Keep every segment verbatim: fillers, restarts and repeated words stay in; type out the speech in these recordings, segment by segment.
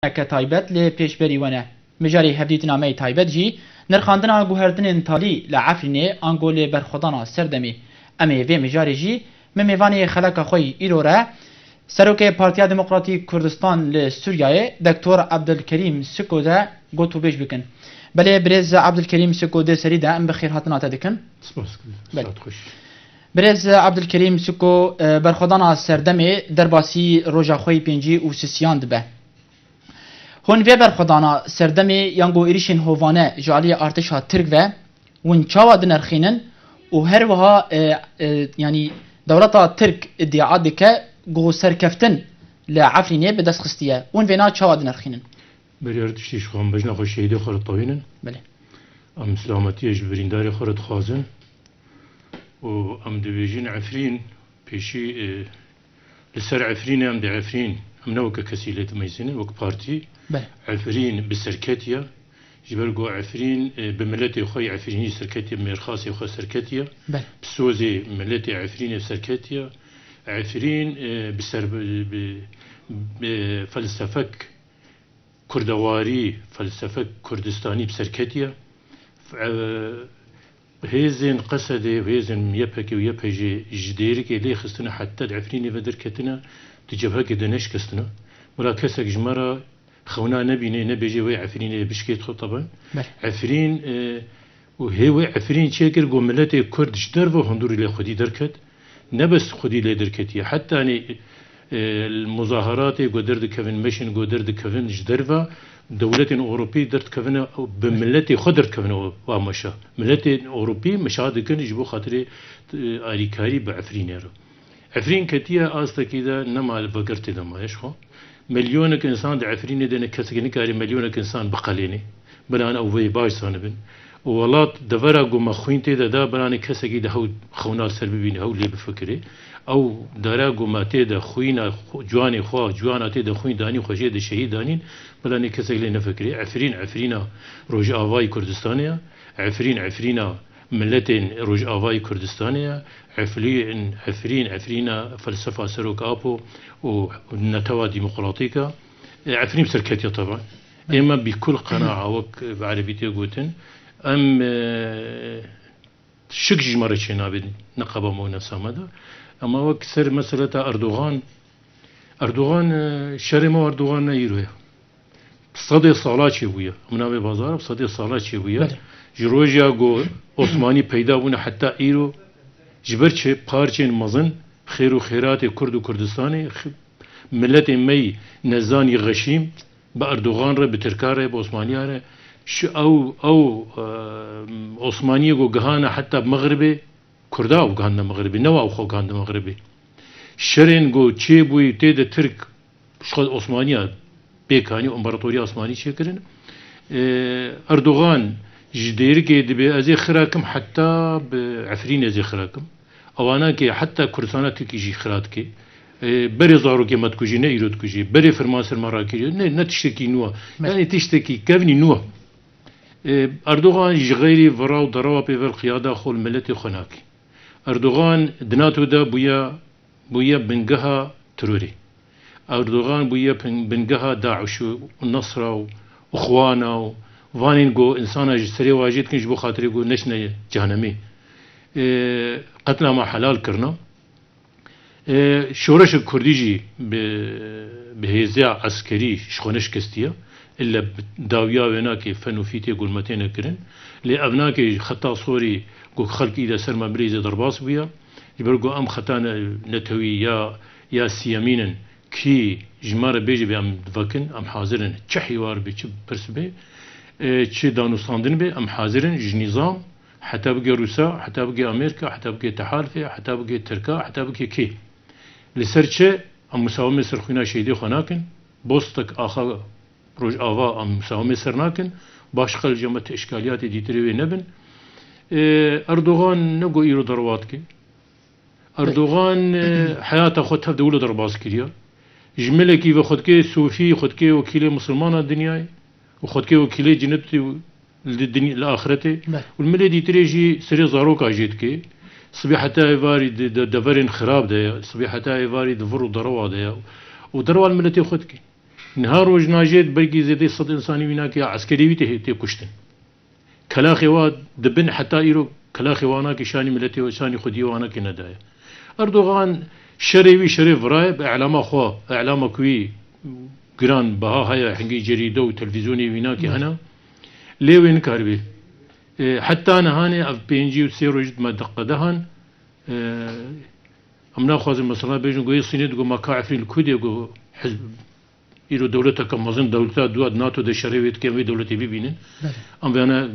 Ke taybet li pêşberî we ne. Mijarê hevdîtina me yê taybet jî nirxandina guhertinên talî li Efrînê ango li berxwedana serdemê. Em ê vê mijarê jî me mêvanê xeleka xwe yî îro re Serokê Partiya Demokratîk Kurdistan li Sûriyeyê Doktor Abdulkerîm Siko de gotûbêj bikin. Belê birêz Abdulkerîm Siko, dê serî de em bi xêrhatina te dikin. Spas dikim. Belê. Saet xweş. Birêz Abdulkerîm Siko, e, berxwedana serdemê derbasî roja xwe yî pêncî û sisiyan dibe. Hûn vê berxwedana serdemê yango êrişên hovane ji aliyê artêşa Tirk ve hûn çawa dinirxînin û her wiha, e, e, yanî dewleta Tirk îdia dike ku serkeftin li Efrînê bi dest xistiye. Hûn vêna çawa dinirxînin? Berî her tiştî ji xwe em bejna xwe şehîdê xwe re tewînin. Belê. Em silametiyê ji birîndarê xwe re dixwazin û em dibêjin Efrîn pêşî, e, li ser Efrînê em dê Efrîn, em ne weke kesî lê dimeyzînin, wek partî. Belê. Efrîn bi serketiye, ji ber ku Efrîn, e, bi miletê xwe yê Efrînî serketiye, bi mêrxasê xwe serketiye, Belê. bi sozê miletê Efrînê serketiye. Efrîn, e, bi ser, bi, bi, bi felsefek kurdewarî, felsefek kurdistanî bi serketiye. F-, e, hêzên Qesedê, hêzên Y P G û Y P J ji Dêrikê lê xistine heta di Efrînê ve derketine, di cebhekê de neşkestine. Bila kesek ji me re xewna nebîne, nebêje wê Efrînê bişkêt xwe teben. Belê. Efrîn, e, û hê wê Efrîn çêkir ku miletê Kurd ji derve hundirî lê xwedî derket. Ne bes xwedî lê derketiye. Heta, yanî, e, muzaharatê ku derdikevin, meşên ku derdikevin ji derve, dewletên Ewropî derdikevine, bi miletê xwe derdikevine wa meşa. Miletên Ewropî meşa dikin ji bo xatirê, e, alîkarî bi Efrînê re. Efrîn ketiye astekî de nema vegertê de maye ji xwe. Milyonek însan di Efrînê de ne, kesekî nikare milyonek însan biqelêne. Bilan ew vê baş zanibin. Û welat devera ku me xwîn tê de da, bilanê kesekî di hew xewna ser bibîne, hew lê bifikirê. Ew dera ku me tê de xwîna xwe, ciwanê xwe, ciwana tê de xwîn danî, xwe jê de şehîd danîn, bilanê kesek lê nefikirê. Efrîn, Efrîna Rojavayî Kurdistanê ye. Efrîn, Efrîna miletên Rojavayî Kurdistanê ye. Eflîn, Efrîn, Efrîna felsefa Serok Apo û netewa demokratîk e. E, Efrîn serketiya teva. Ê me bi kul qenaa, wek bi erebî tê gotin. Em, e, şik ji me re çênabin, neqeba me û nefsa me de. Ema wek ser meseleta Erdogan, Erdogan, e, şerê me û Erdogan ne îro ye. Sedê sala çêbûye. Em navê bazar bi sedê sala çêbûye. Belê. Ji roja ku Osmanî peyda bûne heta îro, ji ber çi parçên mezin xêr û xêratê Kurd û Kurdistanê, x-, miletê me yî nezanî xeşîm bi Erdogan re, bi Tirka re, bi Osmaniya re, şi ew, ew, e, Osmaniyê ku gihane heta Mexribê, Kurda ew gihande Mexribê, ne wa ew xwe gihande Mexribê. Şerên ku çêbûyî tê de Tirk ji xwe Osmaniya pêk anî, împaratoriya Osmanî çêkirin. E, Erdogan ji Dêrikê dibê ez ê xira kim heta bi Efrînê ez ê xira kim. Ewana ke heta Kurdistana Tirkî jî xira dike. E, berê zarokê me dikujî, ne îro dikujî. Berê firman ser me rakiriye. Ne, ne tiştekî nû ye. Me- Yanî tiştekî kevnî nû ye. E, Erdogan ji xeyrî vira û derewa pê ve qiyada xwe li miletê xwe nake. Erdogan di NATO de bûye bûye bingeha terorê. Erdogan bûye bin-, bingeha DAIŞ û Nesra û Ixwana û vanên ku însana ji serê wa jê dikin ji bo xatirê ku neçine cehenemê. Ê, qetlama helal kirina. Ê, şoreşek kurdî jî bi, bi hêziya eskerî ji xwe neşikestiye. Îlle bi dawiya wê nake fen û fîtê gulmetê nekirin. Lê ev nake xeta sorî ku xelk îde ser me bilîze derbas bûye. Ji ber ku em xeta ne-, netewî ya, ya siyemîn in, kî ji me re bêje bê em divekin, em hazir in. Çi hîwar bê, çi pirs bê, e, çi danûstandin bê, em hazir in ji nîzam, heta bike Rûsa, heta bike Amerîka, heta bike Tehalfê, heta bike Tirka, heta bike kê. Li ser çi? Em musawimê ser xwîna şehîdê xwe nakin. Bostek axa Rojava em musawimê ser nakin. Baş xelk ji me ti îşkaliyatê dîtirê wê nebin. E, Erdogan ne ku îro derwa dike. Erdogan, e, heyata xwe tev de wilo derbas kiriye. Ji milekî ve xwe dike sofî, xwe dike wekîlê misilmana dinyayê û xwe dike wekîlê cinetê û li dinya, li axretê. Be. Û li milê dîtirê jî serê zaroka jê dike. Sibê heta êvarî di, di deverên xirab de ye. Sibê heta êvarî di vir û derewa de ye. Û derewa li miletê xwe dike. Niha rojna jê belkî zêdeyî sed insanî wî nake ya eskerî wî tê, tê kuştin. Kelaxê wa dibin heta îro kelaxê wa nake şanî miletê, şanî xwediyê wa nake nedaye. Erdogan şerê wî şerê viraye bi e'lama xwe, e'lama ku wî giran baha heye, hingî cerîde û televîzyonê wî nake hene. Lê wê nikaribê. E, heta nihanê ev pêncî û sê roj me diqedehan, e, em naxwazin mesela bêjin ku yê Sînê digo ma ka Efrîn li ku dê, ku hizb Îro dewleteke mezin, dewleta dua di NATO de şerê wê dike, em wê dewletê bibînin. Belê. Em vêne,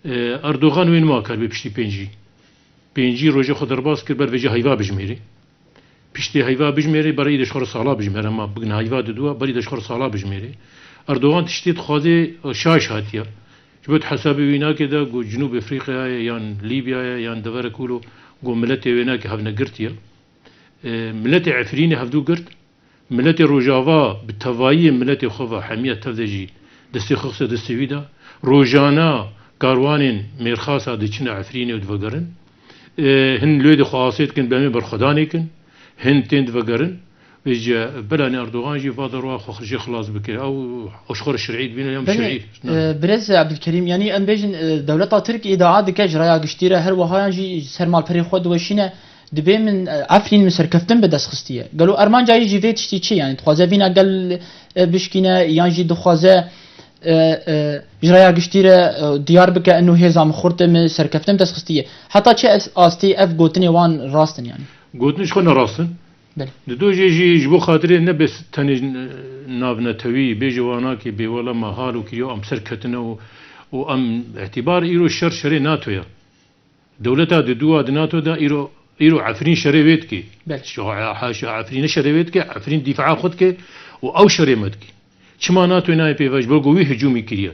e, Erdogan wê nima kar bê piştî pêncî. Pêncî rojê xwe derbas kir, ber vêce heyva bijmêrê. Piştê heyva bijmêrê, ber îdî ji xwe re sala bijmêre, ma bigin heyva di dua, ber îdî ji xwe re sala bijmêrê. Erdogan tiştê dixwaze, e, şaş hatiye. Ji bo hesabê wî nake de, ku Cinûb Efrîqyayê, yan Lîbyayê, yan deverek wilo, ku miletê wê nake hevne girtiye. E, miletê Efrînê hevdû girt. Miletê Rojava bi tevayiyê miletê xwe ve hemiya tev de jî destê xwe xiste destê wî de. Rojana karwanên mêrxasa diçine Efrînê û divegerin. Ê, hin lê dê xwe asê dikin, bi em ê berxwedanê kin. Hin tên divegerin. Vêce belanê Erdogan jî va derwa xwe jê xilas bike. Ew, ew ji xwe re şerî dibîne, ya Belê, şerî. E, Birêz Abdülkerim, yanî em bêjin, e, dewleta Tirk îdia dike ji raya giştî re her wiha yan jî sermalperê xwe diweşîne. Dibê min, e, Efrîn min serkeftin bi dest xistiye. Gelo armanca wî jî vê tiştî çi? Yanî dixwaze vîna gel, e, bişkîne yan jî dixwaze, e, e, ji raya giştî re, e, diyar bike eno hêza min xurt e, min serkeftin bi dest xistiye. Heta çi es-, astî ev gotinê wan rast in yanî? Gotin ji xwe ne rast in. Belê. Di dojê jî ji bo xatirê ne bes tenê navnetewî bêje wana ki bêwela me hal û kiriyo em serketine û, û em îtibar îro şer şerê NATO ye. Dewleta di dû a di NATO de îro, îro Efrîn şerê wê dike. Belê. Şu ha-, haşa Efrîn şerê wê dike, Efrîn dîfaa xwe dike û ew şerê me dike. Çima NATO nayê pê ve ji ber ku wî hicûmî kiriye?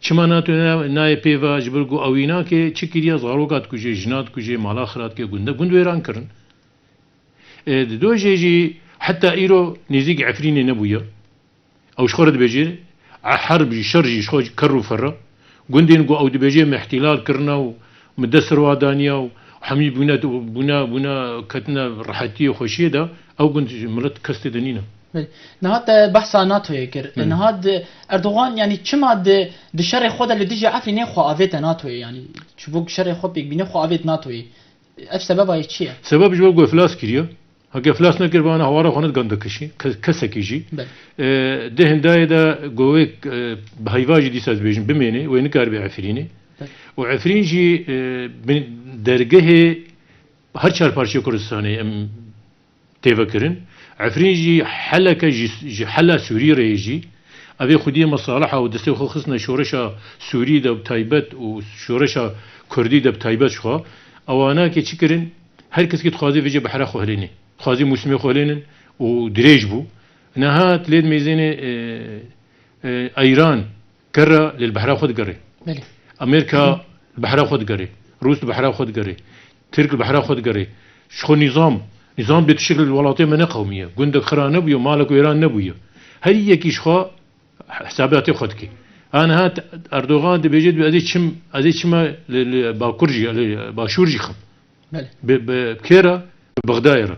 Çima NATO na-, nayê pê ve ji ber ku ew wî nake, çi kiriye, zaroka dikuje, jina dikuje, mala xira dike, gund, gund wêran kirin. E, di dojê jî heta îro nêzîk Efrînê nebûye. Ew ji xwe re dibêje, a herb jî, şer jî ji xwe ker û ferre. Gundên ku ew dibêje me îhtîlal kirine û me dest serwa daniye û hemî bûne, bûne, bûne ketine rehetiyê, xweşiyê de, ew gund ji milet kes tê de nîne. Belê. Niha te behsa NATOyê kir. Belê. Niha di Erdogan, yanî çima di, di şerê xwe de li dijî Efrînê xwe avête NATOyê? Yanî çi bo şerê xwe pêk bîne xwe avêt NATOyê? Ev sebeba yê çi ye? Sebeb ji bo ku iflas kiriye. Heke iflas nekir, vana hawara xwe nedigan dikişî. Ke-, kesekî jî. Belê. E, di hindayê de ku wê, e, bi heyva jî dîsa dibêjin bimêne, wê nikaribe Efrînê. Belê. Û Efrîn jî, e, bi dergehê her çar parçeyê Kurdistanê em tê vekirin. Efrîn jî heleke ji, ji hela Sûrî re ye jî. Ev ê xwediyê mesaliha û destê xwe xistine şoreşa Sûrî de bi taybet û şoreşa Kurdî de bi taybet ji xwe. Ewana ke çi kirin? Her kes ki dixwaze vêce behra xwe hilêne. Dixwaze mûsimê xwe hilênin û dirêj bû. Niha lê dimêzêne, e, e, Eyran Kerra lê li behra xwe digerê. Belê. Amerîka li behra xwe digerê. Rûs li behra xwe digerê. Tirk li behra xwe digerê. Ji xwe nîzam, nîzam bê tiştek li welatê me neqewimiye. Gundek xira nebûye, malek wêran nebûye. Her yekî ji xwe hesabê hatê xwe dike. Aniha t-, Erdogan dibêje, dibê ez ê çim, ez ê çima li, li Bakur jî, li Başûr jî xim. Belê. Bi, bi, bi kê re? Bi Bexdayê re.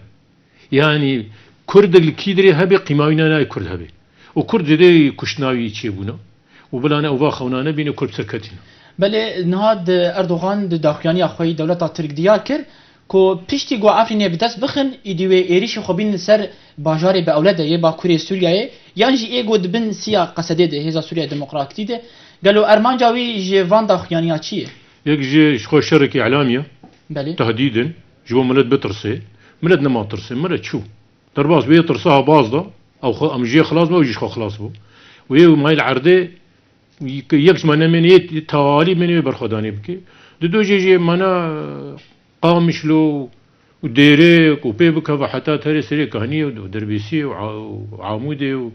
Yanî Kurdek li kî dirê hebe, qîma wî ne nayê Kurd hebe. Û Kurd zêdê kuştina wî çêbûne. Û bilane ew va xewnane bîne Kurd serketîne. Belê niha di Erdogan di daxuyaniya xwe yî dewleta Tirk diyar kir ku piştî ku Efrînê bi dest bixin, îdî wê êrîşî xwe bînin ser bajarê bi ewle de yê Bakurê Sûriyeyê, yan jî ê ku di bin siya Qesedê de, Hêza Sûriya Demokratîkî de. Gelo ermanca wî ji van daxuyaniya çi ye? Yek ji, ji xwe şerekî îlamî ye. Belê. Tehdîd in. Ji bo milet bitirsê. Milet nema tirsê. Milet çû. Derbas bê tirsa ha baz da. Ew xwe, em jê xilas bû, ew jî ji xwe xilas bû. Wê mayîl erdê, yek ji me nemênê, yê tawalî mênê wê berxwedanê bike. Di dojê jî mana Qamişlo û Dêrêk û pê bikeve heta terê serê Kahniyê û Derbêsiyê û A-, û Amûdê û,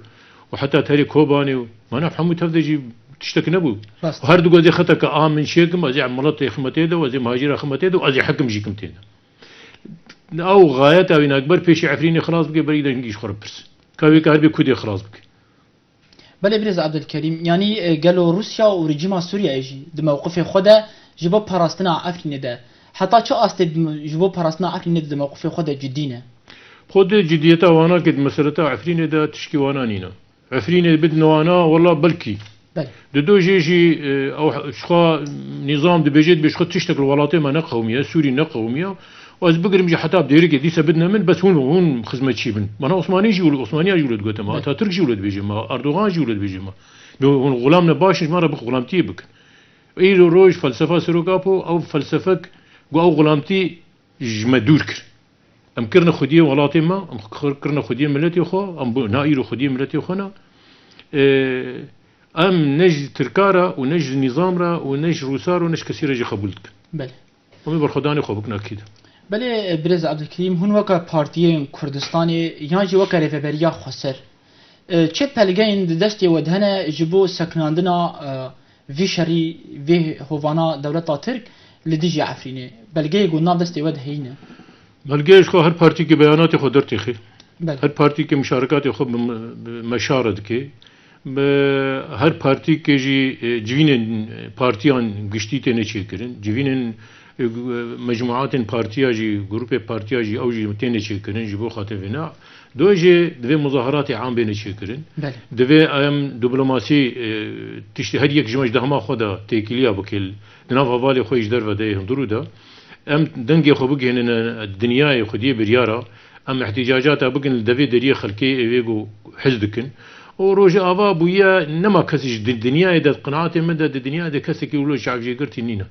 û heta terê Kobanê û mana hemû tev de jî tiştek nebû. Rast. Û her du gozê xeteke a min çêkim, ez ê miletê xizmetê de, ez ê muhacîra xizmetê de, ez ê hekim jî kim tê de. Ew xayeta wî nakber pêşî Efrînê xilas bike, berî de hingî ji xwe re pirs. Ka wê kar bê Kurdê xilas bike. Belê birêz Abdulkerîm, yanî, e, gelo Rûsya û rejîma Sûriyeyê jî di mewqifê xwe de ji bo parastina Efrînê de, heta çi astê di, ji bo parastina Efrînê de di mewqifê xwe de cidî ne? Xwe di cidiyeta wana ke di meseleta Efrînê de tişkî wana nîne. Efrînê bidin wana, wela belkî. Belê. Di do jê jî, e, ew he-, ji xwe nîzam dibêje, dibê ji xwe tiştek li welatê me neqewimiye, Sûrî neqewimiye. Û ez bigirim jî heta bi dêrikê dîse bidine min, bes hûn, hûn xizmetçî bin. Mana Osmanî jî wilo, Osmaniya jî wilo dibête me, Belê. Atatürk jî wilo dibêje me, Erdogan jî wilo dibêje me. Bi hûn xulam ne baş in, ji me re bi xulamtiyê bikin. Îro roj felsefa Serok Apo, ew felsefek ku ew xulamtî ji me dûr kir. Em kirine xwediyê welatê me, em kir-, kirine xwediyê miletê xwe, em bu-, na îro xwediyê miletê xwe ne. Ê, em ne ji Tirka re û ne ji nîzam re û ne ji Rûsa re û ne ji kesî re jî qebûl dikin. Belê. Em ê berxwedanê xwe bikin akîd. Belê, birêz Ebdulkerîm, hûn weke partiyên Kurdistanê yan jî weke rêveberiya xweser, e, çi pelgeyên di destê we de hene ji bo sekinandina, e, vî şerî, vê hovana dewleta Tirk li dijî Efrînê? Belgeyê ku nav destê we de heyî ne? Belgeyê ji xwe her partîkê beyanatê xwe dertêxê. Belê. Her partîkê muşarekatê xwe bi me-, bi meşa re dike. Bi her partîkê jî, e, civînên partiyan giştî têne çêkirin. Civînên, e, gu-, e, mecmuatên partiya jî, grûpê partiya jî, ew jî têne çêkirin ji bo xatir vê ne. Doyê jî divê muzaheratê am bêne çêkirin. Belê. Divê em diplomasî, e, tiştê her yek ji me ji dehma xwe de têkiliya bike. Di nav hevalê xwe yî ji derve de yê hundirû de. Em dengê xwe bigihînine dinyayê xwediyê biryara. Em ihtîcacata bikin li devê deriyê xelkê ê wê ku hez dikin. Û rojê ava bûye nema kesî ji di-, dinyayê de, di qenaetê min de, di dinyayê de kesekî wilo çavjêgirtî nîne.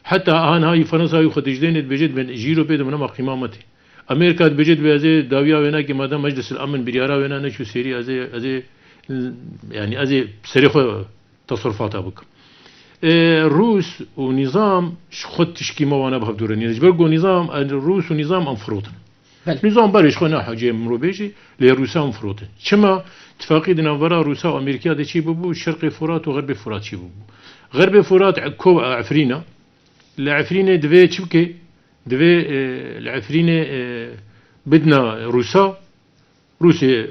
Heta anha yî Fransa yî xwe dijdêne dibêje, dibên ji îro pê de min nema qîma me tê. Amerîka dibêje, dibê ez ê dawiya wê nakêm, madem Meclis el Emin biryara wê ne, neçû sêrî, ez ê, ez ê, yanî ez ê serê xwe teserufata bikim. E, Rûs û nîzam ji xwe tişkî me wana bi hevdû re nîne. Ji ber ku nîzam, e, Rûs û nîzam em firotin. Belê. Nîzam berê ji xwe ne hecê min ro bêjî, lê Rûsa em firotin. Çima? Tifaqî di navbera Rûsa û Amerîkiya de çî bibû, Şerqê Furat û Xerbê Furat çî bibû. Xerbê Furat e, ko Efrîn e. Li Efrînê divê çi bike? Divê, e, li Efrînê, e, bidina Rûsa. Rûsê, e,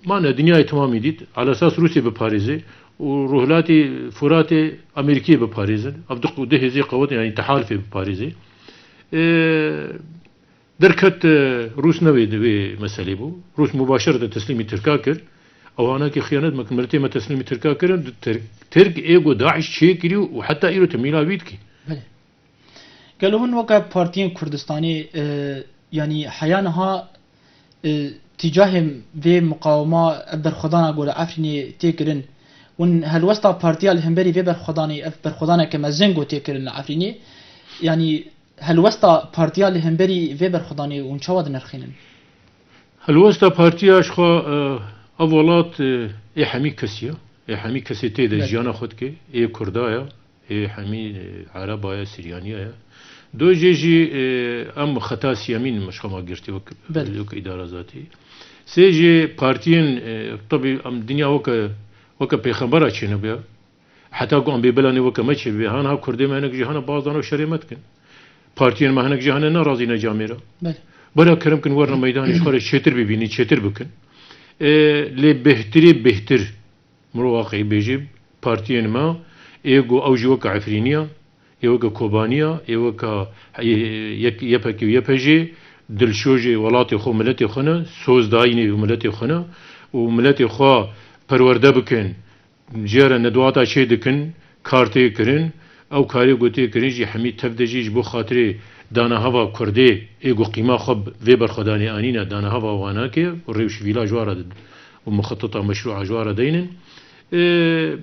mane dinyayê temamî dît. Ala esas Rûsê biparêze û rûhilatê Furatê Amerîkiyê biparêzin. Ev du, du hêzê qewet, yanî tehalifê biparêze. E, derket, e, Rûs ne wê di vê meselê bû. Rûs mubaşerete teslîmî Tirka kir. Ew hanakî xiyanet me kir. Miletê me teslîmî Tirka kirin. Tirk, Tirk ê ku DAIŞ çêkirî û heta îro temîla wî dikî. Belê. Gelo hûn weke partiyên Kurdistanê, e, yanî heya niha, e, tîcahê vê muqawema, ev berxwedana ku li Efrînê tê kirin, hûn helwesta partiya li hemberî vê berxwedanê, ev berxwedaneke mezin ku tê kirin li Efrînê, yanî helwesta partiya li hemberî vê berxwedanê hûn çawa dinirxînin? Helwesta partiya ji xwe, e, ev welat, e, ê hemî kesî ye. Ê hemî kesê tê de Belê. jiyana xwe dike. Ê Kurda ye. Ê hemî, e, Ereba ye, Siryanî ye. Do jê jî, e, em xeta siyemîn ji xwe ma girtî wek, Belê. wek îdara zatî. Sê jî partiyên, e, tebî em dinya weke, weke pêxembera çênebûye. Heta ku em bê belanê weke me çêbibê. Han ha Kurdê me hinek jî hene bazdana û şerê me dikin. Partiyên me hinek jî hene nerazî ne camêra. Belê. Bera kerem kin werine meydanê ji xwe re çêtir bibînin, çêtir bikin. E, lê bêhtirê bêhtir. Mirov waqî bêjî, partiyên me, ê ku ew jî weke Efrîniya, ê weke Kobaniya, ê weke, ê, yek, Y P G û Y P G, dilşojê welatê xwe, miletê xwe ne, soz dayînê û miletê xwe ne, û miletê xwe perwerde bikin, cihê re nedwata çê dikin, kar tê kirin, ew karê ku tê kirin jî hemî tev de jî ji bo xatirê daneheva Kurdê, ê ku qîma xwe bi vê berxwedanê anîne, daneheva wan nake û rêwşîvîla ji wan re û muxetita meşrûa ji wan re deynin. Ê,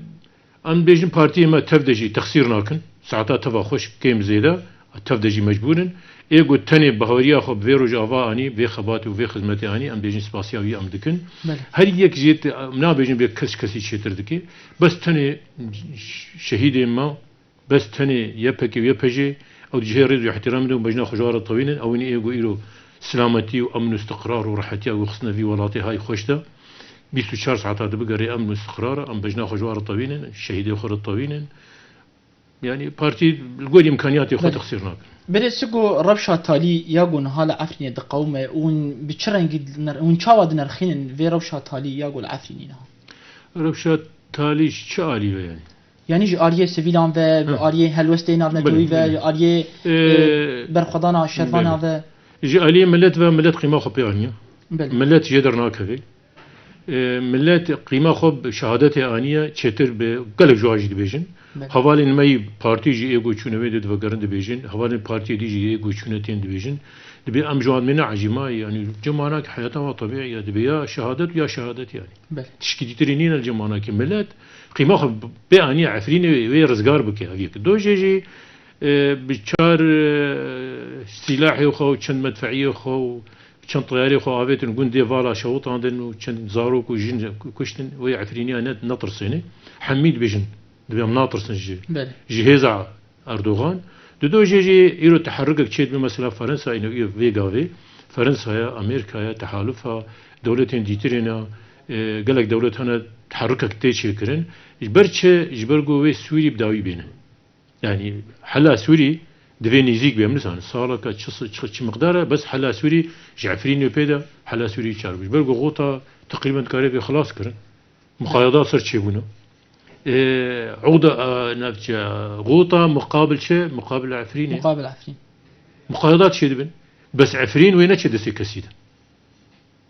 em bêjin partiyê me tev de jî texsîr nakin. Saeta teva xweş kêm zêde, tev de jî mecbûr in. Ê ku tenê bahweriya xwe bi vê rojava anî, vê xebatê û vê xizmetê anî, em bêjin spasiya wî em dikin. Belê. Her yek jê te-, em nabêjin vê kes ji kesî çêtir dike. Bes tenê şehîdên me, Bes tenê Y P G û Y P G ew di cihê rêz û îhtîramê de û bejna xwe ji wan re tewînin, ew ê ku îro silametî û emn û istiqrar û rehetiya ku xistine vî welatê hay xweş de, bîst û çar saeta dibigere emn û istiqrar e, em bejna xwe ji wan re tewînin, şehîdê xwe re tewînin. Yanî partî li gorî îmkaniyatê xwe Belê. texsîr nakin. Birêz, çi ku rewşa talî ya ku niha li Efrînê diqewime, hûn bi çi rengî diner-, hûn çawa dinirxînin vê rewşa talî ya ku li Efrînê niha? Rewşa talî ji çi alî ve yanî? Yanî ji aliyê sivîlan ve, bi Hı. aliyê helwestê navnetewî Belê, ve, belê. ji aliyê, Ee, e, berxwedana şervana belê. ve. Ji aliyê milet ve, milet qîma xwe pê aniye. Belê. Milet jê dernakeve. E, millet qîma xwe bi şehadetê aniye çêtir bi gelek ji wan jî dibêjin. Belê. Hevalên me yî partî jî ê ku çûne wê dê divegerin dibêjin. Hevalên partiyê dî jî ê ku çûne tên dibêjin. Dibê em ji wan mê ne ecîma, yanî cemanak heyata wan tebî ya dibê ya şehadet û ya şehadet yanî. Belê. Tişkî dîtirî nîne li cemanak. Millet qîma xwe bê aniye Efrînê wê, wê rizgar bike evî. Do jê jî, e, bi çar, e, sîlahê xwe û çend medfeiyê xwe û çend teyarê xwe avêtin gundê vala şewitandin û çend zarok û jin kuştin, wê Efrîniya ne, netirsêne. Hemî dibêjin, dibê em natirsin ji, Belê. ji hêza Erdogan. Dido jê jî îro teherrukek çê dibe, mesela Fransa îno îro vê gavê. Fransaya, Amerîkaya, tehalufa, dewletên dîtirê ne, e, gelek dewlet hene teherrukek tê çêkirin. Ji ber çi? Ji ber ku wê Sûrî bi dawî bêne. Yanî hela Sûrî divê nêzîk be, em nizanin saleka çi, çi, çi miqdar e, bes hela Sûrî ji Efrînê pê de hela Sûrî çar bû. Ji ber ku Xota teqrîben dikare vê xilas kirin. Muqayedat ser çêbûne. Ê, Oda, e, navçe, Xota muqabil çi? Muqabil Efrînê. Muqabil Efrîn. Muqayedat çêdibin. Bes Efrîn wê neçe destê kesî de.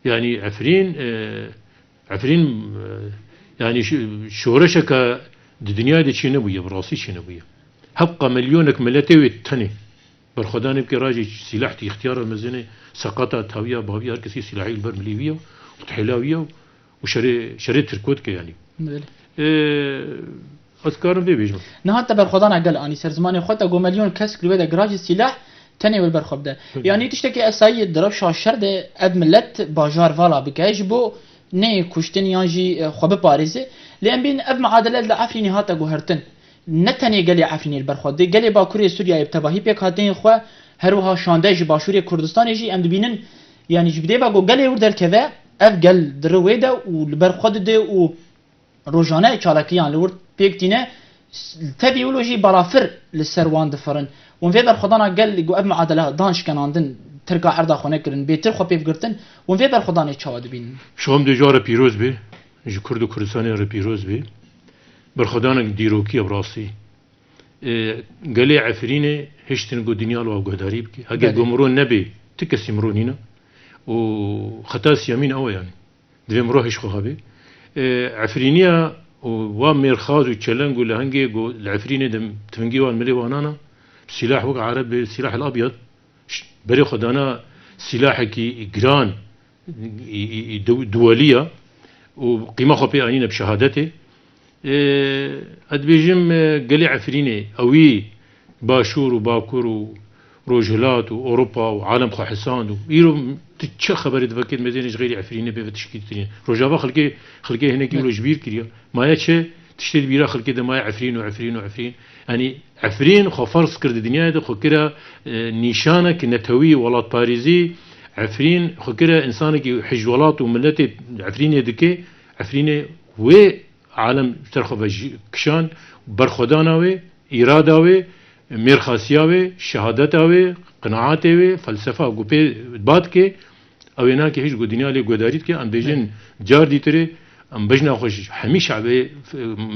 Yanî Efrîn, e, Efrîn, e, yanî şi-, şoreşeke di dinyayê de çênebûye, bi rastî çênebûye. Hevqa milyonek miletê wê tenê berxwedanê bike, rajê sîlah tê, îxtiyara mezin e, seqata, tawiya, bawiya, her kesî sîlahî li ber milê wî ye û dihêla wî ye û şerê, şerê Tirko dike yanî. Belê. E, ez karim vê bêjim. Niha te berxwedana gel anî ser zimanê xwe, te got milyon kesk li wê de girajî sîlah tenê wê li ber xwe bide. Belê. Yanî tiştekî esayî ye di rewşa şer de ev milet bajar vala bike ji bo neyê kuştin yan jî, e, xwe biparêze. Lê em bînin ev miadele li Efrînê hate guhertin. Ne tenê gelê Efrînê li ber xwe, dê gelê Bakurê Sûriyeyê bi tevahî pêkhateyên xwe, her wiha şande ji Başûrê Kurdistanê jî em dibînin, yanî ji bi dê ve ku gelê wir derkeve, ev gel di riwê de û li ber xwe dide û rojane çalakiyan li wir pêk tîne, s-, tevî wilo jî balafir li ser wan difirin. Hûn vê berxwedana gel ku ev miadele dan şikenandin, Tirka erda xwe nekirin, bêtir xwe pê bigirtin, hûn vê berxwedanê çawa dibînin? Şom dê ji we re pîroz be, ji Kurd û Kurdistanê re pîroz be. Berxwedanek dîrokî ye bi rastî. Ê, gelê Efrînê hiştin ku dinya li wa guhdarî bike. Heke Belê. ku miro nebê, ti kesî miro nîne. Û xeta siyemîn ew e yanî. Divê miro hişt xwe hebê. Ê, Efrîniya û wa mêrxaz û çeleng û lehengê ku li Efrînê de tivingî wan milê wan ana, sîlah wek Ereb bê, sîlah el abyad, ş-, berê xwe dana sîlahekî giran, î, î, î, du-, duwelî ya û qîma xwe pê anîne bi şehadetê. Ê, ez dibêjim, e, gelê Efrînê, ewî Başûr û Bakur û Rojhilat û Ewropa û alem xwe hesand û îro tu çi xeberê divekê di mezênê ji xêrî Efrînê bê ve tişkî ditirîne. Rojava xelkê, xelkê hinekî Evet. îro ji bîr kiriye. Maye çi? Tiştê di bîra xelkê de maye Efrîn û Efrîn û Efrîn. Yanî Efrîn xwe ferz kir di dinyayê de, xwe kire, e, nîşanek netewî, welatparêzî. Efrîn xwe kire însanekî hij welat û miletê Efrînê dike. Efrînê wê alem ji ser xwe ve jî kişand, berxwedana wê, îrada wê, mêrxasiya wê, şehadeta wê, qinaatê wê, felsefa ku pê ba dike, ew ê nake hîç ku dinya lê guhdarî dike, em bêjin car dîtirê, em bejna xwe ji hemî şebê,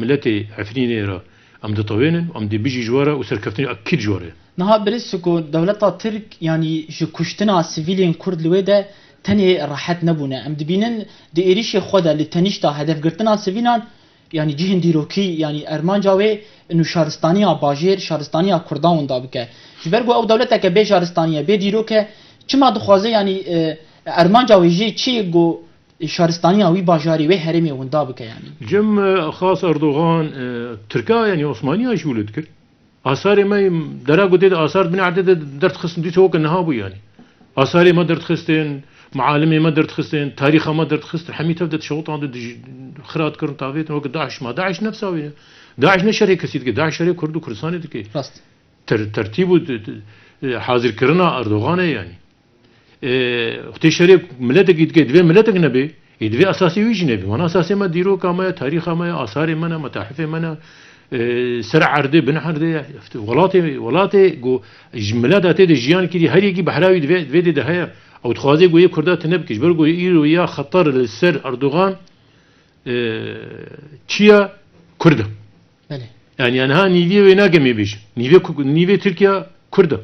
miletê Efrînê re em ditewênin, em dê bijî ji we re û serkeftinê ekîd ji we re. Niha birîz ku dewleta Tirk, yanî ji kuştina sivîlên Kurd li wê de tenê rehet nebûne. Em dibînin di êrîşê xwe de li tenişta hedefgirtina sivîlan, yanî cihên dîrokî, yanî armanca wê û şaristaniya bajêr, şaristaniya Kurdan winda bike. Ji ber ku ew dewleteke bê şaristaniye, bê dîrok e, çima dixwaze, yanî, e, armanca wê jê çi ye ku şaristaniya wî bajarê, wê herêmê winda bike yanî? Cem, e, xas Erdogan, e, Tirka, yanî Osmaniya jî wilo dikir. Asarê me, dera ku tê de asar binê erdê de derdixistin, dîsa weke niha bû yanî. Asarê me derdixistin, mialimê me derdixistin, tarîxa me derdixistin, hemî tev de dişewitandin, dij-, xira dikirin, tavêtin, weke DAIŞ ma. DAIŞ nefsa wê ye. DAIŞ ne şerê kesî dike, DAIŞ şerê Kurd û Kurdistanê dike. Rast. Ter-, tertîb û d-, d-, e, hazirkirina Erdogan e yanî. E, tê şerê miletekî dike, divê miletek nebe, ê divê esasê wî jî nebe. Wana esasê me dîroka me ye, tarîxa me ye, asarê me ne, metahifê me ne, e, ser erdê, bin erdê ye. Welatê, welatê ku ji mileta tê de jiyan kirî, her yekî behra wî divê, divê dê de heye. Ew dixwaze ku yê Kurda tune bike. Ji ber ku îro ya xeter li ser Erdogan, e, çi ye? Kurd e. Belê. Yanî, ya niha nîvê wê nake me bêjin. Nîvê ku-, nîvê Tirkiye Kurd e.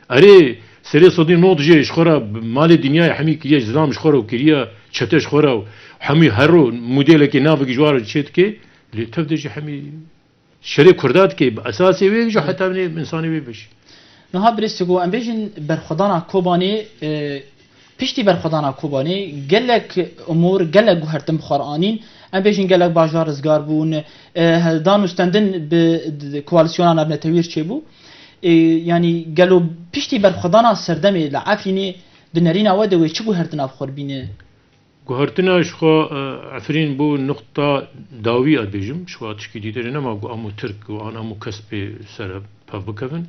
Erê, serê sedî nod jê ji xwe re malê dinyayê hemî kiriye, zilam ji xwe re û kiriye, çete ji xwe re û Hemî her ro modelekê navekî ji wan re çê dike, lê tev de jî hemî şerê Kurda dike, bi esasê wê jî heta binê insanê wê vejî. Niha birêz Siko, em bêjin berxwedana Kobanê, e, piştî berxwedana Kobanê gelek umûr, gelek guhertin bi xwe re anîn. Em bêjin gelek bajar rizgar bûn, e, he-, dan û stendin bi d-, koalîsyona navnetewî re çêbû. E, yanî gelo piştî berxwedana serdemê li Efrînê di nerîna we de wê çi guhertina bi xwe re bîne? Guhertina ji xwe, e, Efrîn bû nuqta dawî, ez dibêjim, ji xwe tişkî dîtir nema ku em û Tirk û an em û kes pê ser pev bikevin.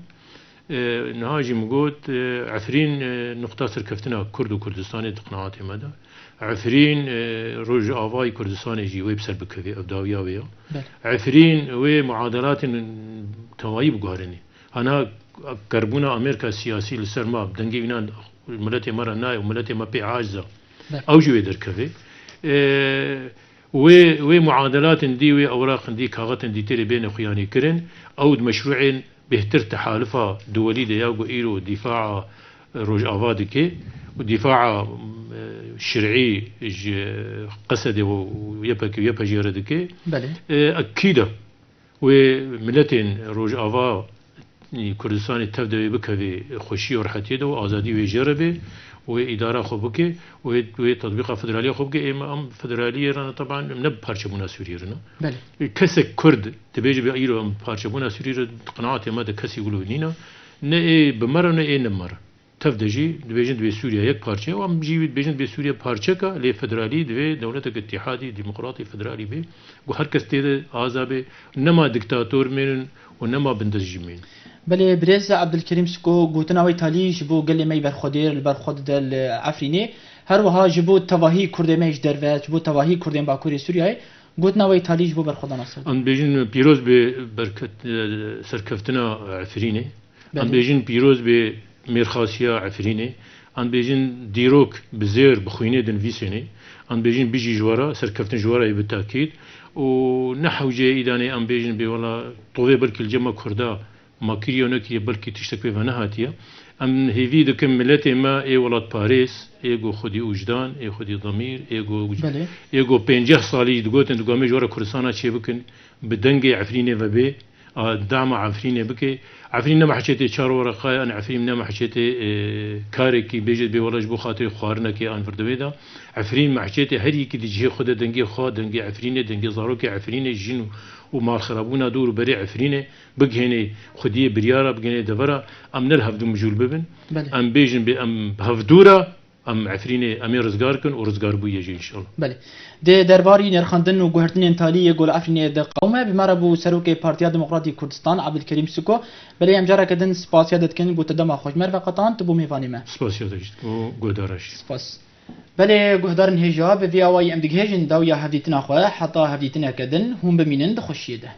E, niha jî min got, e, Efrîn, e, nuqta serkeftina Kurd û Kurdistanê di qenaatê me de. Efrîn, e, Rojavayê Kurdistanê jî wê bi ser bikevê, ev dawiya wê ya. Belê. Efrîn wê muadalatên tevayî biguherînê. Hana kerbûna Amerîka siyasî li ser me, dengê wîna miletê me re nayê û miletê me pê aciz e. Belê. Ew jî wê derkeve. E, wê, wê muadelatên dî, wê ewraqên dî, kaxetên dî têrê bêne xuyanî kirin. Ew di meşrûên bêhtir tehalifa duwelî de ya ku îro dîfaa Rojava dike û dîfaa, e, şerî ji Qesedê û Y P G, Y P G re dike. Belê. E, ekîd e. Wê miletên Rojava Kurdistanê tev de wê bikeve xweşî û rehetiyê de û azadî wê jê re be û wê îdara xwe bike û wê, wê tetbîqa federaliya xwe bike. Ê me em federaliyê re ne, teban em ne bi parçebûna Sûriyê re ne. Belê. Kesek Kurd dibêje be îro em parçebûna Sûriyê re, di qenaatê me de kesî wilo nîne. Ne ê bi me re ne ê ne bi me re. Tev de jî dibêjin divê Sûriye yek parçe ye û em jî dibêjin divê Sûriye parçeka lê federalî, divê dewletek îtîhadî, demokratî, federalî bê, ku her kes tê de aza bê, nema diktator mênin û nema bindest jî mênin. Belê, birêz Ebdilkerîm Siko, gotina wê talî ji bo gelê me yê berxwedêr li ber xwe dide li Efrînê, her wiha ji bo tevahî Kurdê me yê ji derve, ji bo tevahî Kurdên Bakurê Sûriyeyê, gotina wê talî ji bo berxwedana ser. Em dibêjin pîroz bê berket-, serkeftina Efrînê. Em Belê. bêjin pîroz bê mêrxasiya Efrînê. Em bêjin dîrok bi zêr, bi xwînê dinivîsênê. Em bêjin bijî ji we re, serkeftin ji we re yê bi tekîd. Û ne hewce ye îdanê em bêjin bê wela tovê belkî li cem me Kurda ma kiriye û nekiriye, belkî tiştek pê ve nehatiye. Em hêvî dikin miletê me ê welatparêz, ê ku xwedî wijdan, ê xwedî demîr, ê ku, Belê. ê ku pênceh salî digotin, digo em ê ji we re Kurdistana çêbikin, bi dengê Efrînê ve bê, a, dama Efrînê bike. Efrîn ne mehçetê çar wereqa ye, an Efrîn ne mehçetê, e, karekî bêje bê wela ji bo xatirê xwarinekê an vir di wê de. Efrîn mehçetê her yekî di cihê xwe de dengê xwe, dengê Efrînê, dengê zarokê Efrînê, jin û, û malxerabûna dor û berê Efrînê bigihênê xwediyê biryara, bigihênê devera, em ne li hevdû mijûl bibin. Belê. Em bêjin bê em bi hevdû re Em Efrînê, em ê rizgar kin û rizgar bûye jî înşallah. Belê. Di derbarî nirxandin û guhertinên talî yê ku li Efrînê diqewime, bi me re bû Serokê Partiya Demokratîk Kurdistan, Abdulkerîm Siko. Belê, em careke din spasiya te dikin, ku tu dema xwe ji me re veqetand, tu bû mêvanê me. Spasiya te jî û guhdara jî. Spas. Belê, guhdarên hêja, bi vî awayî em digihêjin dawiya hevdîtina xwe, heta hevdîtineke din, hûn bimînin di xweşiyê de.